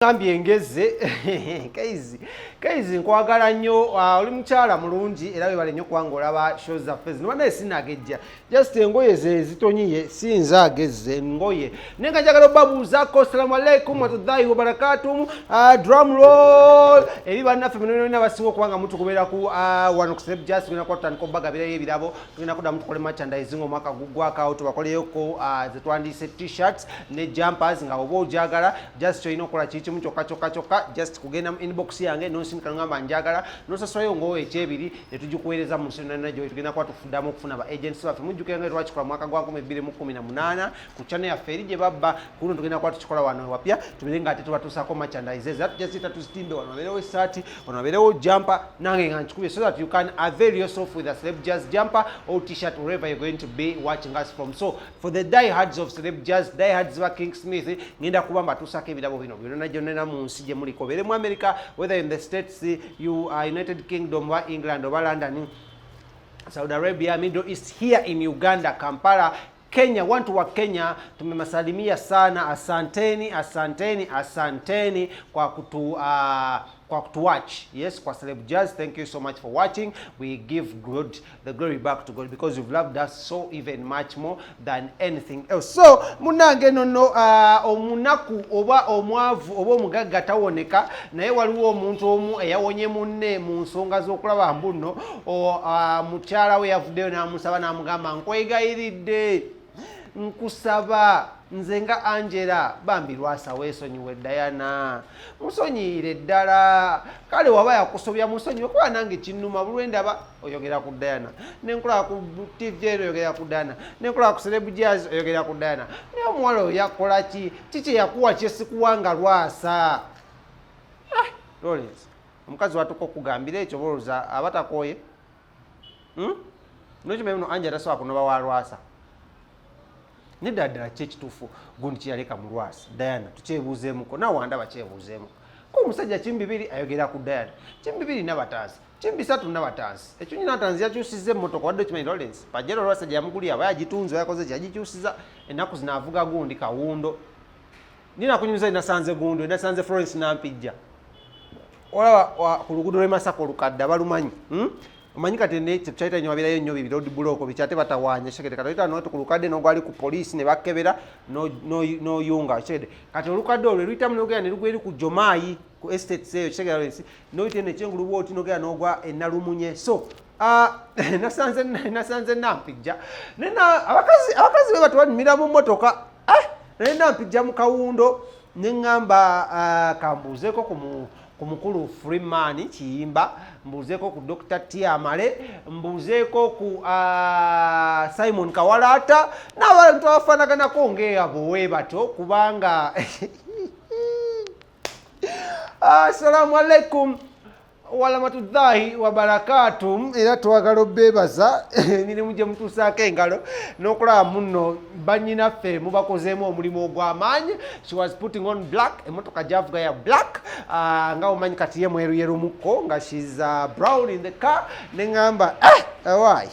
Gambye engeze kaizi kaizi, nkwagala nnyo. Oli mukyala mulungi era webale nnyo kubanga olaba show zaffe zino. Banaye sinagejja, just engoye ze zitonyiye, sinza agezze engoye, naye nga njagala obabuuzaako. Assalamu alaikum warahmatullahi wabarakatuh. Drum roll eri bannaffe munonona basinga okuba nga mutukubeera ku wano ku Celeb Jazz. Tugenda kuba tutandika obagabirayo ebirabo, tugenda kuddamu tukole merchandising omwaka guggwako, tubakoleyoko zetwandiise T-shirts ne jumpers, nga oba ojagala just olina okukola kiri kimu kyokka kyokka kyokka, just kugenda mu inbox yange nonsindika ngamba njagala, nosasulayo ngaoyo ekyebiri netugikuweereza mu nsi yonna gyoli. Tugenda kuba tufuddamu okufuna ba agents baffe. Mujjukira nga twakikola mwaka gwa 2018 ku channel yaffe eri gye babba. Kuno tugenda kuba tukikola wano wapya, tubere nga ate tubatuusaako merchandise era tujja ziyita tuzitimbe wano, wabeerewo esaati wano, wabeerewo jumper, nange nga nkikubye, so that you can avail yourself with a Celeb Jazz jumper or T-shirt wherever you're going to be watching us from. So for the diehards of Celeb Jazz, diehards ba King Smith, ngenda kuba mbatuusako ebirabo bino byonna gyonna mu nsi gye muliko, obeere mu America, whether in the States, you are United Kingdom oba England oba London, Saudi Arabia, Middle East, here in Uganda, Kampala, Kenya, watu wa Kenya tumewasalimia sana, asanteni, asanteni, asanteni kwa kutuwatch. Yes, kwa Celeb Jazz, thank you so much for watching. We give God the glory back to God because you've loved us so even much more than anything else. So munange nono omunaku oba omwavu oba omugagga tawoneka, naye waliwo omuntu omu eyawonye munne mu nsonga z'okulaba mbu nno mukyala we yavuddeyo n'amusaba n'amugamba, "Nkwegayiridde, nkusaba nze nga Angela, bambi Lwasa weesonyiwe Diana, musonyiire ddala. Kale waba yakusobya musonyiwe, kuba nange kinnuma buli lwendaba oyogera ku Diana, nenkulaba ku TV eno oyogera ku Diana, nenkulaba ku Celeb Jazz oyogera ku Diana. Naye omuwala oyo yakola ki? Kiki yakuwa kyesikuwanga Lwasa?" Ah, Lawrence, omukazi watuka okugambira ekyo, bolowooza aba takooye? Hmm? Nokimanyi muno Angela tasobola kunoba wa Lwasa. Nedda, ddala ki ekituufu gundi kyeyaleka mu Lwasa Diana? Tukyebuuzeemuko nawe, wandaba kyebuuzeemu ko. Omusajja kimbibiri ayogera ku Diana, kimbibiri nabatansi, kimbisatu nabatansi, ekyonyi nabatansi yakyusizza emmotoka. Wadde okimanyi Lawrence, Pajero Lwasa gye yamugulira aba yagitunze, yakoze ki, yagikyusiza. Ennaku zino avuga gundi kawundo. Ninakunyumiza, nasanze gundi, nasanze Florence Nampijja, olaba ku luguudo lw'e Masaka olukadde abalumanyi, Omanyi kati ne kyayita nnyo wabeerayo nnyo bi road block bikyate batawaanya shekete. Kati oyita noti ku lukadde n'ogwali ku poliisi ne bakebera n'oyunga shekete. Kati olukadde olwo luyitamu n'ogenda ne lugwa eri ku Jomaayi ku estates eyo shekete. Lawrence, n'oyita eno ekyengulu bwoti n'ogenda n'ogwa enalumunya. So nasanze Nampijja nena abakazi be batwanyumira mu mmotoka. Ah, naye Nampijja mu kawundo neŋŋamba, kambuuzeeko ku mukulu Freeman Kiyimba, mbuuzeeko ku Dr. Tiamale, mbuuzeeko ku Simon Kawalata n'abantu abafaanaganako ng'abo we batyo, kubanga assalamu alaikum warahmatullahi wabarakatu. Era twagala obeebaza emirimu gye mutuusaako engalo n'okulaba muno bannyinaffe mubakozeemu omulimu ogw'amaanyi. She was putting on black, emotoka gyavuga ya black. Nga omanyi kati ye mweru yerumukko nga she's brown in the car. Neŋŋamba, eh, awaayi,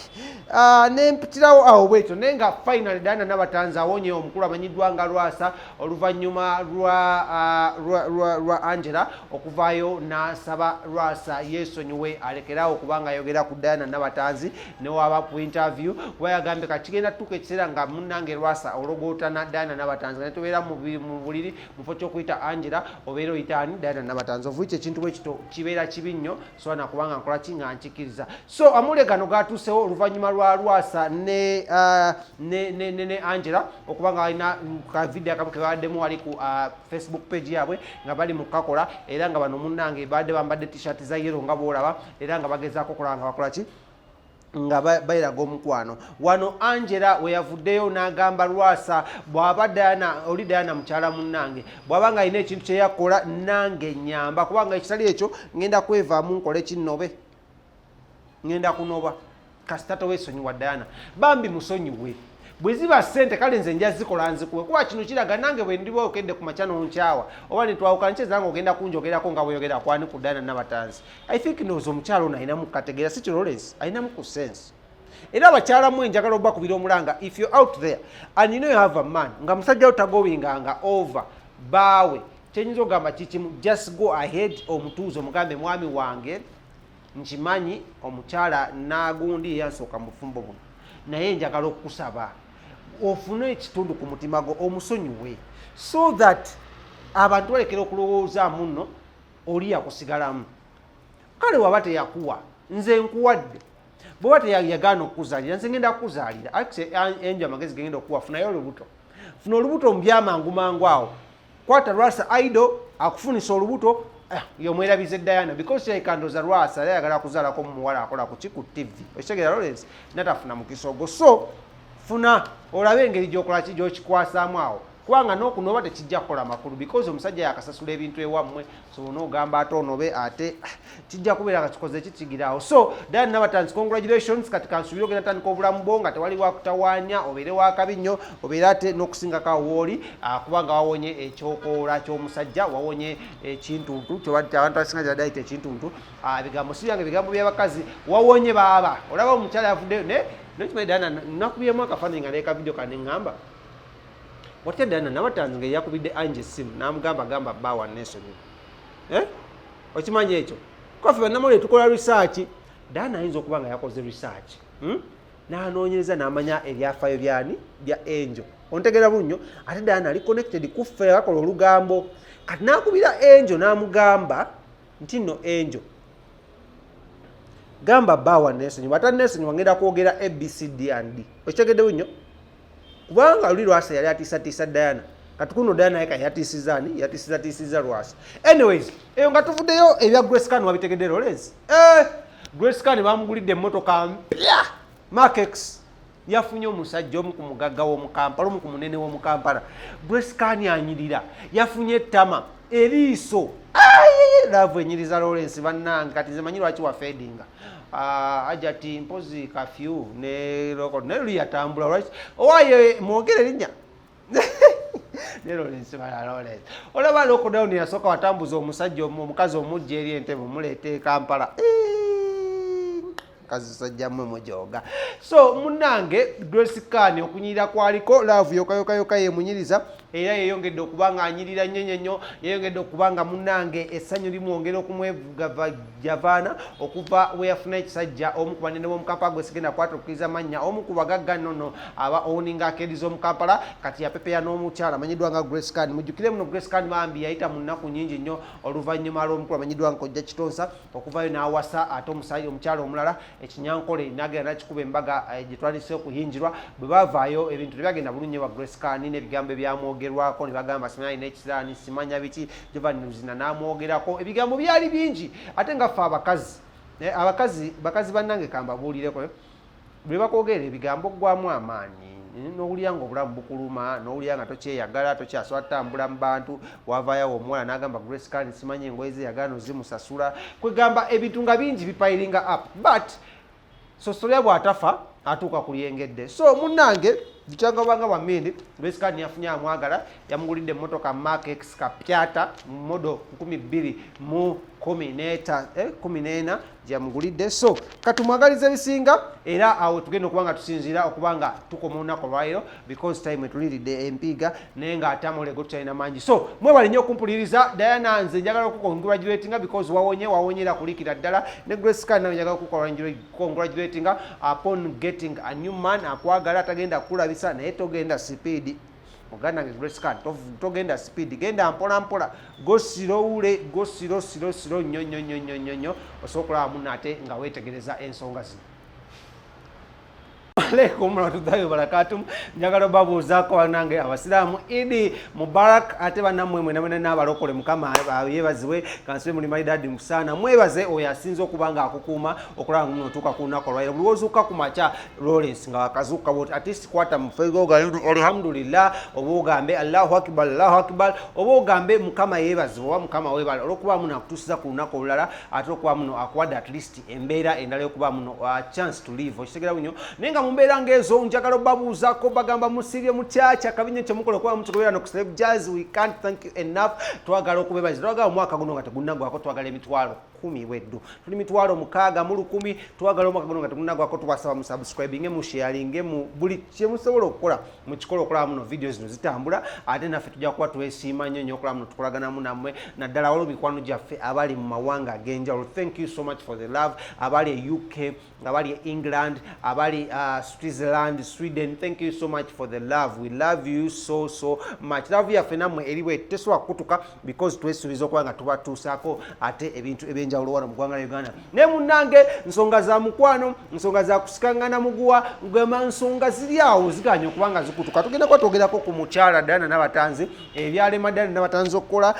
nempitirawo awo bwetyo. Naye nga finally Diana Nabatanzi awonye omukulu amanyiddwa nga Lwasa oluvannyuma lwa Angela okuvaayo n'asaba Lwasa yeesonyiwe, alekerawo kubanga ayogera ku Diana Nabatanzi newaba ku interview, kuba yagambye kati kigenda tutuuka ekiseera nga munnange Lwasa ologootana Diana Nabatanzi, nga netubeera mu buliri, mu kifo ky'okuyita Angela obeera oyita ani? Diana Nabatanzi. Ovuiki ekintu bwe kito kibeera kibi nnyo, so kubanga nkola ki nga nkikiriza. So amawulire gano gatuusewo oluvannyuma lwa Lwasa ne Angela okuba nga balina ka video akamu ke babaddemu wali ku Facebook page yaabwe nga bali mu kakola, era nga bano munnange babadde bambadde T-shirt za yellow nga boolaba, era nga bagezaako okulaba nga bakola ki, nga bayiraga omukwano. Wano Angela we yavuddeyo n'agamba Lwasa, bw'aba Diana, oli Diana mukyala munnange, bw'aba nga alina ekintu kye yakola nange nyamba, kubanga ekitali ekyo ngenda kwevaamu nkole kinnobe, ngenda kunoba kasita toweesonyiwa Diana. Bambi musonyiwe. Bwe ziba ssente, kale nze nja zikola nzikuwe, kuba kino kiraga nange bwe ndiba okedde ku makya nonkyawa oba netwawukana, nkyeza nga ogenda kunjogerako nga bweyogera kwani? Ku Diana Nabatanzi. I think ndowooza omukyalo ono alinamu kategeera, si Lawrence? Alinamu ku sense. Era abakyala mwe njagala obakubira omulanga, if you're out there and you know you have a man nga musajja wo tagowinganga over baawe. Kyenyinza okugamba kikimu, just go ahead, omutuuze, omugambe, "Mwami wange, nkimanyi omukyala nagundi yansooka mu bufumbo buno, naye njagala okukusaba ofune ekitundu ku mutima gwo omusonyiwe," so that abantu balekera okulowooza muno oli yakusigalamu. Kale waba teyakuwa, nze nkuwadde. Bweba teyagaana okukuzaalira, nze ngenda kukuzaalira. Enjo amagezi gengenda okuwa, funayo olubuto, funa olubuto mu byamangu mangu awo. Kwata Lwasa Idol akufunisa olubuto, yomwerabize Diana, because yayikandoza Lwasa yali ayagala kuzaalako muwala akola kuki ku TV. Okitegeera, Lawrence? Natafuna mukisa ogwo. So funa olabe engeri gyokolaki gyokikwasaamu awo, kubanga n'okunoba tekijja kukola makulu, because omusajja yakasasula ebintu ewammwe. So onoogamba ate onobe, ate kijja kubeera nga kikoze kikigiraawo. So Diana Nabatanzi, congratulations. Kati kansuubire ogenda tandika obulamu bwo nga tewali wakutawaanya, obeere wakabi nnyo, obeere ate n'okusingako awo wooli, kubanga wawonye ekyokoola ky'omusajja, wawonye ekintuntu abantu abasinga gyebadayita ekintuntu. Ebigambo si byange, ebigambo by'abakazi. Wawonye baaba olaba omukyala yavuddeyo ne nokimanyi. Diana nakubyemu akafaananyi nga neeka video kaneŋŋamba watya Diana Nabatanzi nga yakubidde Ange essimu n'amugamba, "Gamba bba waneesonyiwa." Eh? Okimanyi ekyo kwaffe bannamawulire tukola research. Diana ayinza okuba nga yakoze research, N'anoonyereza n'amanya ebyafaayo byani bya Angel. Ontegeera bunnyo? Ate Diana ali connected kuffe bakola olugambo. Kati n'akubira Angel n'amugamba nti nno, "Angel, gamba bba waneesonyiwa, ataneesonyiwa ngenda kwogera ABCD and D." Okitegedde bunnyo? Kubanga luli Lwasa yali atiisatiisa Diana, kati kuno Diana yeka yatiisiza ani? Yatiisizatiisiza Lwasa. Anyways, eyo nga tuvuddeyo. Ebya Grace Khan wabitegedde, Lawrence? Eh, Grace Khan bamugulidde emmotoka mpya Mark X. Yafunye omusajja omu ku mugagga w'omukampala, omu ku munene w'omukampala. Grace Khan anyirira, yafunye ettama, eriiso. Love enyiriza, Lawrence. Bannange, kati nze manyi lwaki wafedinga. Ajati mpozi kafyu ne loko naye luli yatambula lwaki owaye mwogere erinnya ne Lawrence bala Lawrence. Olaba lockdown yasooka, watambuza omusajja omukazi omujja eri Entebe, omuleeta e Kampala. Mukazi sajja mmwe mujoga. So munnange Grace Khan okunyirira kwaliko love yoka yoka yoka yemunyiriza, era yeyongedde okuba nga anyirira nnyo nnyo nnyo. Yeyongedde okuba nga munnange essanyu limwongera okumwejavaana okuva we yafuna ekisajja omu ku banene b'omu Kampala gwe sigenda kwata okukkiriza mannya, omu ku bagagga nnono aba owninga arcade z'omu Kampala. Kati yapepeya n'omukyala amanyiddwa nga Grace Khan. Mujjukire muno, Grace Khan bambi yayita mu nnaku nnyingi nnyo oluvannyuma lw'omukulu amanyiddwa nga Kojja Kitonsa okuvayo n'awasa ate omusajja omukyala omulala ekinyankole, n'agenda nakikuba embaga gye twandise okuyinjirwa. Bwe bavaayo, ebintu tebyagenda bulungi wa Grace Khan n'ebigambo ebyamwogerwako, ne bagamba simanya alina ekisiraani, simanya biki. Jovan Luzina n'amwogerako, ebigambo byali bingi. Ate nga ffe abakazi, abakazi, bakazi bannange, kambabuulireko, bwe bakwogera ebigambo ggwamu amaanyi, n'owulira nga obulamu bukuluma, n'owulira nga tokyeyagala, tokyasobola tutambula mu bantu. Wavaayo omuwala n'agamba Grace Khan simanyi engoye ze yagala nozimusasula. Kwegamba ebintu nga bingi bipilinga up, but sosolya bw'atafa atuuka ku lyengedde. So munnange, bikyagabanga bwa mindi, Grace Khan yafunye amwagala, yamugulidde emmotoka Mark X kapyata model 2014 gyeyamugulidde. So katumwagaliza ebisinga, era awo tugenda okuba nga tusinziira okuba nga tukoma olunaku olwaleero, because time etuliridde empiiga, naye nga ate amawulire go tukyalina mangi. So mwebale nnyo okumpuliriza. Diana, nze njagala okucongratulatinga because wawonye, wawonyera kulikira ddala. Ne Grace Khan nawe njagala okucongratulatinga upon getting a new man akwagala, tagenda kukulabisa. Naye togenda speed, muganda nge Grace Khan, togenda speed, genda mpola mpola, go slowly, go slow, slow, slow nnyo nnyo nnyo nnyo nnyo nnyo, osobola okulaba munno ate nga weetegereza ensonga zino. Alaikum warahmatullahi wabarakatuh. Njagala obabuuzaako bannange abasiraamu, Idi Mubarak. Ate bannammwe mwena mwena n'abalokole, Mukama yeebazibwe. Kansibe muli maidadi musaana mwebaze oyo asinze okuba nga akukuuma okulaba nga otuuka ku lunaku olwaliro. Buli wozuuka ku makya, Lawrence, nga wakazuuka bwoti, at least kwata mufeego, alhamdulillah, oba ogambe Allahu akbar, Allahu akbar, oba ogambe Mukama yeebazibwe, oba Mukama weebale olw'okuba muno akutuusiza ku lunaku olulala, ate okuba muno akuwadde at least embeera endala y'okuba muno chance to live. Okitegera bunyo? Naye nga mu mbeera Mbeera ngaezo njagala obabuuzaako, bagamba musibye mutyakya kabinyo kyemukola okuba mutugoberera no ku Celeb Jazz. We can't thank you enough. Twagala okubebaza, twagala omwaka guno nga tegunnagwako twagala 100,000 bweddu. Tuli 601,000. Twagala omwaka guno nga tegunnagwako. Tubasaba musubscribinge, musharinge, mu buli kyemusobola okukola mukikola okulaba muno video zino zitambula. Ate naffe tujja kuba twesiima nnyo nnyo okulaba muno tukolaganamu nammwe, naddala waliwo mikwano gyaffe abali mu mawanga ag'enjawulo. Thank you so much for the love. Abali e UK, abali e England, abali Switzerland, Sweden, thank you so much for the love. We love you so so much. Love yaffe nammwe eri bwe tesobola kukutuka because twesuubiza okuba nga tubatuusaako ate ebintu ebyenjawulo wano mu ggwanga lya Uganda. Naye munnange, nsonga za mukwano, nsonga za kusikangana muguwa, gamba nsonga ziri awo ziganye okuba nga zikutuka. Tugenda kuba twogerako ku mukyala Diana Nabatanzi, ebyalema Diana Nabatanzi okukola,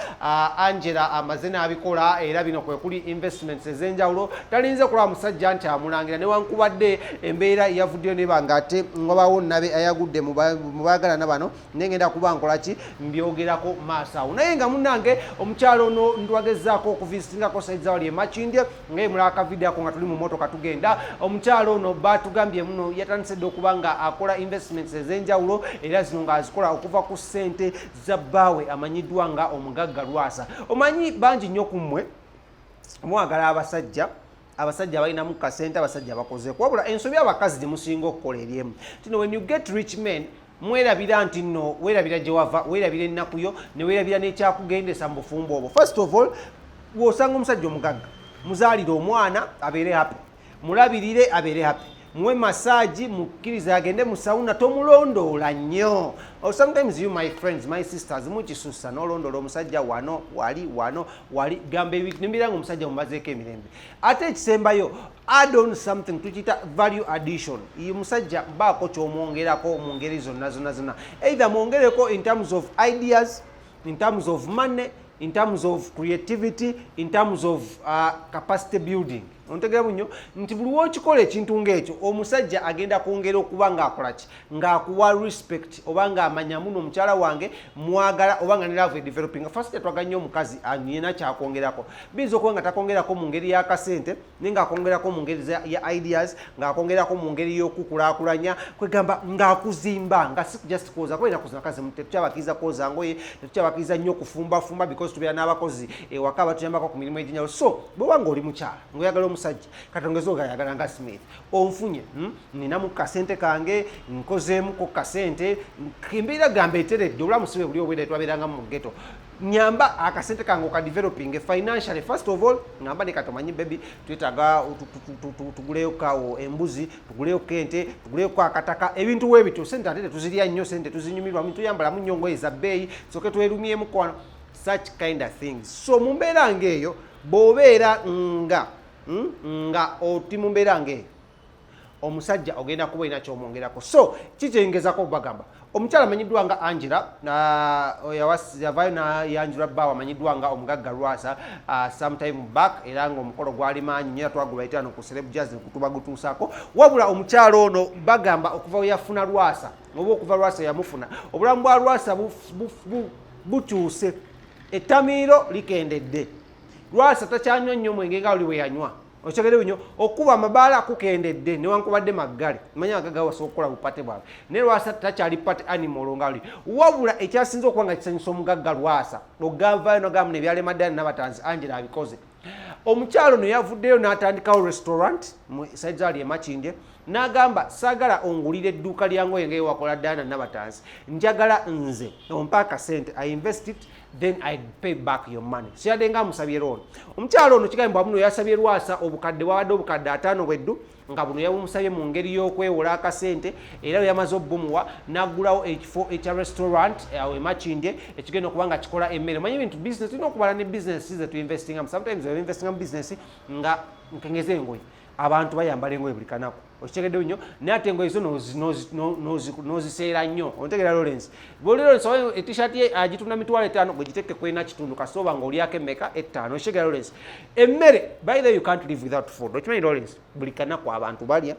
Angela amaze n'abikola. Era bino kwe kuli investments ez'enjawulo. Talinze kulaba musajja nti amulangira, newankubadde embeera yavuddeyo neba nga ate wabawo nabe ayagudde mu baagalana bano. Naye ngenda kuba nkola ki, mbyogerako maaso awo. Naye nga munnange, omukyalo ono ntwagezaako okuvisitingako side zawali emakindye ngaye mulaba akavidiyo ako nga tuli mu motoka tugenda. Omukyalo ono batugambye muno yatandise dde okuba nga akola investments ez'enjawulo, era zino ng'azikola okuva ku ssente za bbaawe amanyiddwa nga omugagga Lwasa. Omanyi bangi nnyo ku mmwe mwagala abasajja, abasajja balinamu kasente, abasajja bakozeeko. Wabula ensobi abakazi gye musinga okukola eri emu tino: when you get rich men, mwerabira nti nno weerabira gye wava, weerabira ennaku yo, ne weerabira n'ekyakugendesa mu bufumbo obwo. First of all, bw'osanga omusajja omugagga, muzaalire omwana abeere happy, mulabirire abeere happy, muwe massage, mukkirize agende mu sauna, tomulondoola nnyo. Or sometimes you, my friends, my sisters, mukisussa n'olondoola omusajja wano wali, wano wali, gamba nembeera nga omusajja mumazeeko emirembe. Ate ekisembayo, add on something, tukiyita value addition. Ye musajja baako kyomwongerako mu ngeri zonna zonna zonna, either mwongereko in terms of ideas, in terms of money, in terms of creativity, in terms of capacity building. Ontegera bunyo nti buli wokikola ekintu ng'ekyo, omusajja agenda kwongera okuba ng'akola ki, ng'akuwa respect, oba ng'amanya muno omukyala wange mwagala, oba nga ne love developing. First, twagala nnyo omukazi anyina kyakwongerako. Biyinza okuba nga takwongerako mu ngeri y'akasente, naye ng'akwongerako mu ngeri ya ideas, ng'akwongerako mu ngeri y'okukulaakulanya, kwegamba ng'akuzimba, nga si just kwoza. Kuba enaku zino akazi tetukyabakiriza kwoza ngoye, tetukyabakiriza nnyo kufumbafumba because tubeera n'abakozi ewaka batuyambako ku mirimu egy'enjawulo. So bw'oba ng'oli mukyala ng'oyagala omusajja, katongeze ogayagala nga Smith, onfunye, Ninamu kasente kange, nkozeemuko kasente, embeera gamba eteredde, obulamu si bwe buli obwedda twabeeranga mu ghetto, nyamba akasente kange okadeveloping financially. First of all, ngamba ne kati omanyi baby, twetaaga tuguleyo kawo embuzi, tuguleyo kente, tuguleyo ko akataka, ebintu webityo. Sente ate tetuzirya nnyo, sente tuzinyumirwamu, tuyambalamu nnyo ngoye za bbeeyi, soke twerumyemu kwano, such kind of things. So mu mbeera ng'eyo, bw'obeera nga nga oti mu mbeera ng'eyo, omusajja ogenda kuba olina kyomwongerako. So kikyengezako okubagamba, omukyala amanyiddwa nga Angela yavaayo nayanjula bbaawe amanyiddwa nga omugagga Lwasa sometime back, era nga omukolo gwali maanyi nnyo, twagulwa etaano ku Celeb Jazz kutuba gutuusaako. Wabula omukyala ono bagamba okuva we yafuna Lwasa, oba okuva Lwasa yamufuna, obulamu bwa Lwasa bukyuse, ettamiiro likendedde. Lwasa takyanywa nnyo mwenge nga oli bwe yanywa. Okyogere nnyo, okuba amabaala kukendedde newankubadde maggale. Manyi agaga wasobola okukola bupate bwabwe, naye Lwasa takyali party animal nga oli. Wabula ekyasinze okuba nga kisanyusa omugagga Lwasa, ogavayo nogamba nebyalema Diana Nabatanzi, Angela abikoze. Omukyalo ono yavuddeyo n'atandikawo restaurant mu side ali emakindye, n'agamba, "Saagala ongulira edduuka lya ngoye nga ewakola Diana Nabatanzi. Njagala nze ompa akasente, I invest it, then I pay back your money." So yadde nga amusabye loan. Omukyalo ono kigambibwa muno yasabye Lwasa obukadde, bwabadde obukadde 50 bweddu, nga buno yabumusabye mu ngeri y'okwewola akasente. Era bwe yamaze obbumuwa, n'aggulawo ekifo ekya restaurant awo emakindye ekigenda okuba nga kikola emmere. Omanyi ebintu business, tulina okubala ne business ze tuinvestingamu. Sometimes investinga mu business nga nkengeza engoye. Abantu bayambala engoye buli kanaku, okitegedde nnyo, naye ate engoye zo n'oziseera nnyo. Ontegera Lawrence? Bwoli Lawrence oba etishaati ye agitunda 50,000, gwe giteeke kwena kitundu, kasooba ng'olyako emmeka? Etaano. Okitegera Lawrence? Emmere, by the way, you can't live without food. Okimanyi Lawrence? Buli kanaku abantu balya,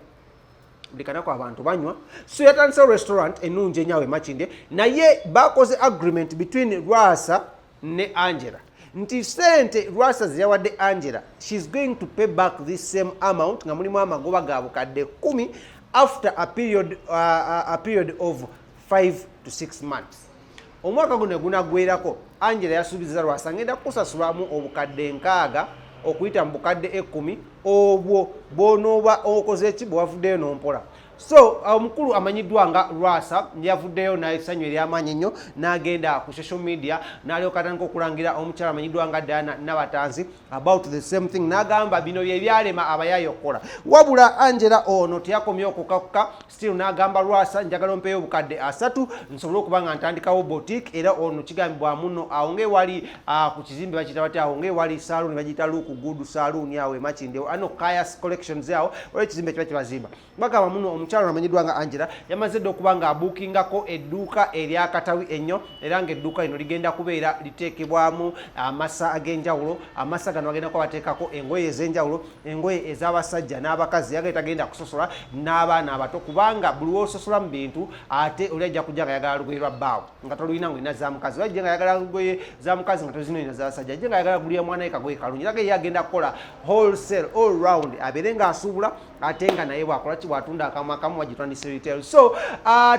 buli kanaku abantu banywa. So yatandisewo restaurant ennungi enyawe emakindye, naye bakoze agreement between Lwasa ne Angela nti sente Lwasa zeyawadde Angela, she's going to pay back this same amount nga mulimu amagoba ga bukadde 10. After a period of 5 to 6 months, omwaka guno gunaggwerako, Angela yasuubiza Lwasa, ngenda kukusasulamu obukadde 60 okuyita mu bukadde 10 obwo bw'onooba okoze ki, bwe wavuddeyo n'ompola. So omukulu amanyiddwa nga Lwasa yavuddeyo n'essanyu ery'amaanyi ennyo n'agenda ku social media n'alyoka atandika okulangira omukyala amanyiddwa nga Diana Nabatanzi about the same thing, n'agamba bino bye byalema abayaayi okukola. Wabula Angela ono teyakomye okukakka, still n'agamba Lwasa, njagala ompeeyo obukadde 30 nsobole okuba nga ntandikawo boutique. Era ono kigambibwa muno awo ngaewali ku kizimbe bakiyita batya, awo ngaewali saloon bagiyita Look Good Saloon awo emakinde ano Kayas Collections, awo waliwo ekizimbe kiba kibazimba. Bagamba muno omukyalo amanyiddwa nga Angela yamaze dda okuba nga abuukingako edduuka eryakatawi ennyo, era ng'edduuka lino ligenda kubeera liteekebwamu amasa ag'enjawulo. Amasa gano bagenda kuba bateekako engoye ez'enjawulo, engoye ez'abasajja n'abakazi. Yagenda tagenda kusosola n'abaana abato, kubanga buli wososola mu bintu ate oli ajja kujja nga yagala lugoye lwa bbaawo nga tolulina, nga olina za mukazi. Oli ajja nga yagala lugoye za mukazi nga tozina, olina z'abasajja. Ajja nga yagala gulira mwana we kagoye kalungi. Era ye agenda kukola wholesale, all round, abeere ng'asuubula ate nga naye bwakola ki, bwatunda akamu akamu, wagitwandise retail. So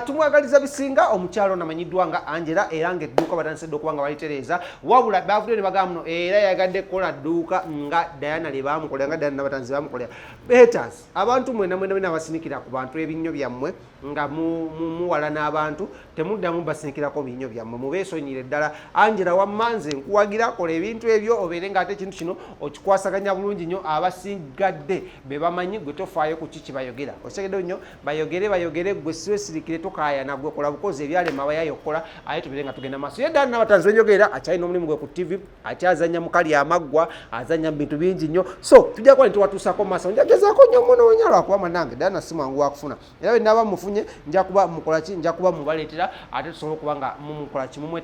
tumwagaliza bisinga omukyalo ono amanyiddwa nga Angela, era ng'edduuka batandise dda okuba nga balitereeza. Wabula bavuddeyo ne bagamba muno era yagadde kukola dduuka nga Diana lye bamukolera, nga Diana Nabatanzi bamukolera. Haters, abantu mwena mwena mwena abasinikira ku bantu ebinnyo byammwe nga muwala n'abantu, temuddamu basinikirako binnyo byammwe, mubeesonyire ddala. Angela wamma nze nkuwagira, kola ebintu ebyo obeere nga ate ekintu kino okikwasaganya bulungi nnyo. Abasigadde be bamanyi, gwe tofaayo ku ki kibayogera. Okitegedde nnyo, bayogere bayogere, gwe siwesirikire, tokaayana, gwe kola bukozi ebyalema abayaayi okukola, aye tubeere nga tugenda maaso. Ye Diana Nabatanzi wenjogerera akyalina omulimu gwe ku TV, akyazanya mukali amaggwa, azanya mu bintu bingi nnyo. So tujja kuba nituwatuusako maaso. Njagezaako nnyo omunoonya, lwakuba mwanange Diana si mwangu wakufuna, era bwe naaba mufunye nja kuba mukola ki, nja kuba mubaleetera ate tusobole okuba nga mumukola ki, mumwete.